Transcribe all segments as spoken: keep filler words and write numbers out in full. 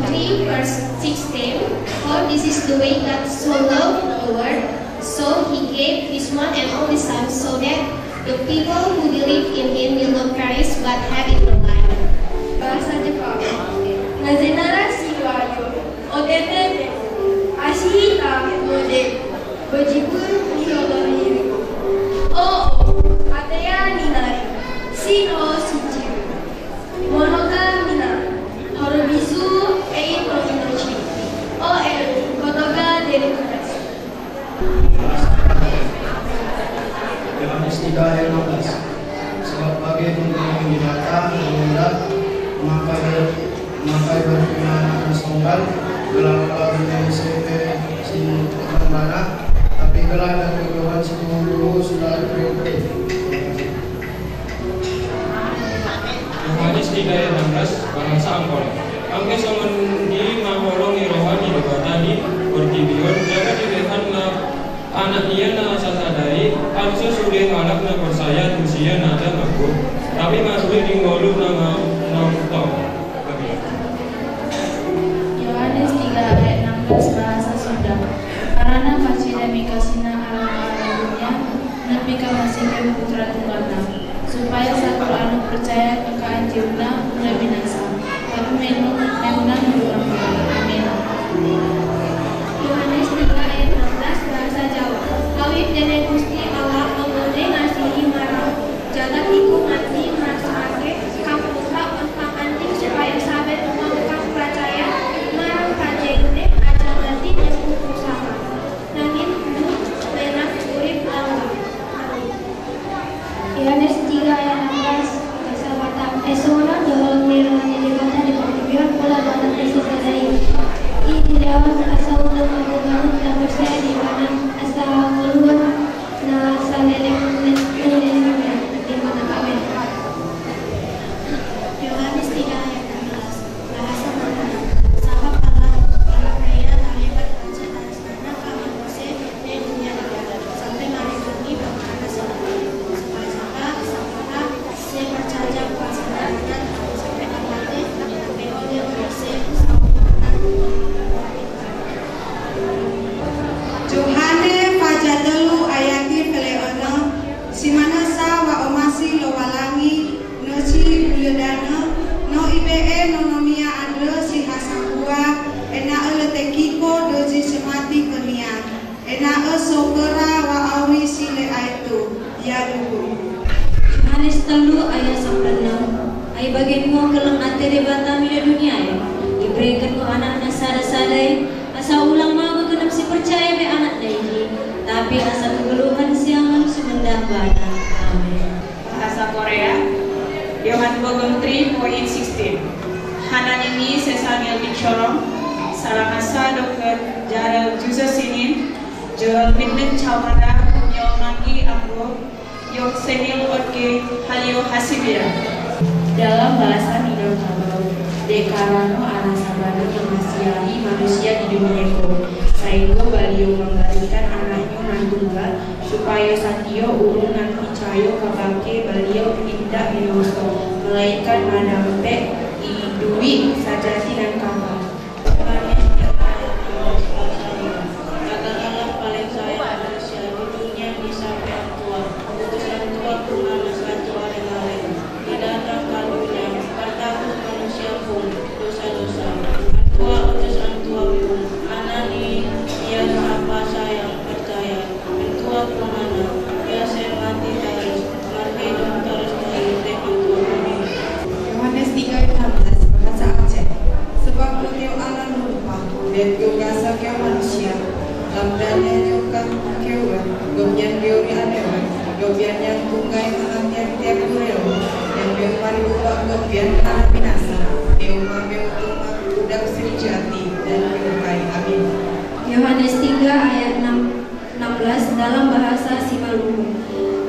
three verse sixteen, "For this is the way God so loved the world, so he gave his one and only Son, so that the people who believe in him will not perish but have eternal life." Bahasa Jepang. Na generasi wayu, o tete, asi hita mode, bojibun ni hotor ni, o, atea ni nari, sino sinci. Monoka mina, horobisu, ei provinsi, o el, kotoka deri tugas. Yohanes tiga ayat enam belas. Sebab bage pun Debata, Debata, maka ber-, maka berfirman akan songgal, gelar lagu dari sepe si mana, tapi gelar dan kehidupan si Tuhan dulu sudah berhenti. Yohanes tiga ayat enam belas, bahasa Angkor. Angke songon i ma holong ni roha ni Debata di portibi on, jala dilehon ma Anak-Nia na sasada i, asa sude halak na porsaya tu Sia nada mangolu, tapi masuli di ngolu na ma-, na tongtong. Yohanes tiga ayat enam belas, bahasa Sunda. Karena kasih demi kasihna Allah ala dunia, Nampika masih Putra Tunggalna, supaya sahalak na percaya kepada Dia unang binasa, tapi memang, memang. Amin. Yohanes tiga ayat enam belas, bahasa Jawa. Awit dengke Gusti Allah, mangolu ngasihi ma roha, jagat iku mati marsaake, kaputa on panganting, supaya sabe umat percaya, marang paje gede, aja mati, dan putus asa. Nangkin dung menak urip laho. Amin. Yohanes tiga ayat enam belas, bahasa Batak. Ai songon on do holong ni roha ni Debata di portibi on, pola do Anak-Nia sasada i. I dilehon asa unang mangolu ganup na porsea di Ibana, asa hangoluan na saleleng, leleng, leleng, leleng. Amin. Yohanes tiga ayat enam belas. Bahasa Melayu. Sabab Allah, Allah kaya talebat raja atas tanah, kama muse di dunia dia, sampe marhite ni pamarahan sahali. Supaya sapa, sapa, se percaya kuasa dan sampe amate, sampe oleh muse saumanan. Johane paja tolu ayat i pele ono, simanasa wa omasi lowalangi, no si buledano, no ibee no nomia ando si hasambua, ena ole tekiko doji semati kenia, ena eso pera wa awi sile aitu, ya duku. Yohanes tolu ayat sampulu enam. Ai bagenmu geleng ate Debata mida dunia i, dibereken do Anakna sada-sada i, asa unang mago genep si percaya be Anakna i, tapi asa tu goluhan siamun sumendambana. Amin. Bahasa Korea, Yohan Bogom three point sixteen. Hanan ini sesangil di corong, salah asa dokter jaral jusa sinin, jorol minnet cawana, nyomanggi ambo, yok senil otke, halio hasibia. Dalam bahasa Minangkabau, de karano ala sabana mangasiahi manusia di dunia i, sahinggo balio mambarikan anaknyo nan tunggal, supaya satio urung nan picayo kabake balio indak binoso, melainkan mandapek iduik sajati nan kakal. Yohanes tiga ayat dua belas. Tagalala paling saya manusia di dunia ni sampe antua, utusan tua pun mana satu aleng-aleng. Didatang ka dunia, partagus manusia pun dosa-dosa. Antua utusan tua pun, anak ni ia sapa saya percaya. Antua pun anak, ia se mati tarus, marhidop tarus di Tuhan. Amin. Yohanes tiga ayat enam belas, bahasa Aceh. Sebab engkau Allah lupa, dan kau rasa kau manusia. Lam dane nyuka kau, gobian kau di adewan, gobian yang tunggai malam tiap-tiap kureo, yang kau mari ubah gobian anak binasa, kau mabeu tunggal udah sejati, dan kau hai. Amin. Yohanes tiga ayat enam enam belas dalam bahasa Simalungun.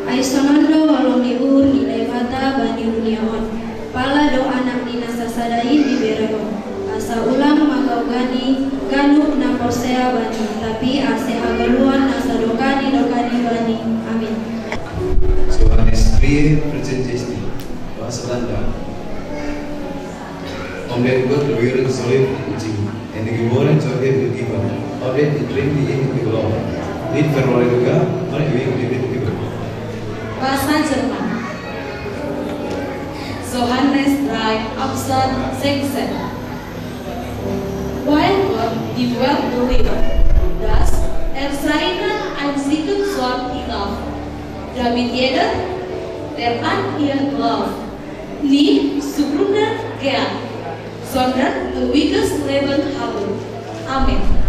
Ai sonon do holong ni uhur ni Naibata bani dunia on. Pala do Anak ni na sasada i diberehon, asa unang magaugani ganup na porsea Bani, tapi asa hangoluan na sadokani-dokani Bani. Amin. Johannes drie, verse zestien. Bahasa Belanda. Om det buat luirin solid uji. Ende gimana coba di tiba. Om det itrim di ini tiba lama. Di terlalu juga, mana ini di tiba. Bahasa Jerman. Johannes drei Absatz sechzehn. Weil Gott die Welt so liebt, dass er seinen einzigen Sohn gab, damit jeder, der an ihn glaubt, nicht zugrunde geht, sondern ewiges Leben habe. Amen.